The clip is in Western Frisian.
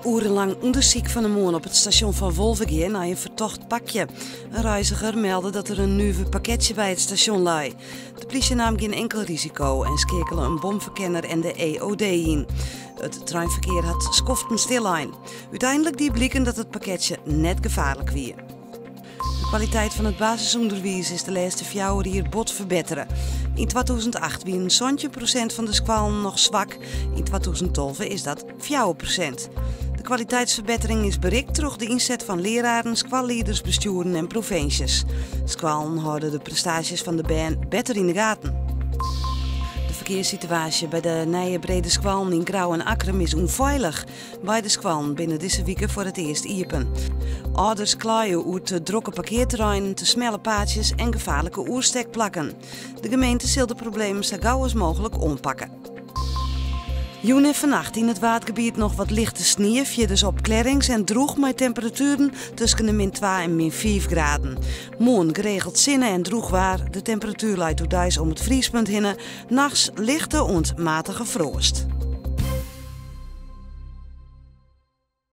Oerenlang ûndersyk fan 'e moarn op it stasjon fan Wolvegea nei in fertocht pakje. In reiziger melde dat der in nuver pakketsje by it stasjon lei. De plysje naam gjin inkel risiko en skeakele in bomferkenner en de EOD yn. It treinferkear hat skoften stillein. Uteinlik die bliken dat it pakketsje net gefaarlik wie. De kwaliteit fan it basisûnderwiis is de lêste fjouwer jier bot ferbettere. Yn 2008 wienen 17 prosint fan de skoallen noch swak, yn 2012 is dat 4%. De kwaliteitsferbettering is berikt troch de ynset fan leararen, skoallieders, bestjoeren en provinsjes. Skoallen hâlde de prestaasjes fan de bern better yn de gaten. De ferkearssituaasje by de nije brede skoallen yn Grou en Akkrum is ûnfeilich. Beide skoallen binne dizze wike foar it earst iepen. Alders kleie oer te drokke parkearterreinen, te smelle paadsjes en gefaarlike oerstekplakken. De gemeente sil de problemen sa gau as mooglik oanpakke. Jûn en fannacht yn it Waadgebiet noch wat lichte snie, fierders opklearrings en drûch mei temperatueren tusken de min 2 en min 5 graden. Moarn geregeld sinne en drûch waar. De temperatuer leit oerdeis om it friespunt hinne. Nachts lichte oant matige froast.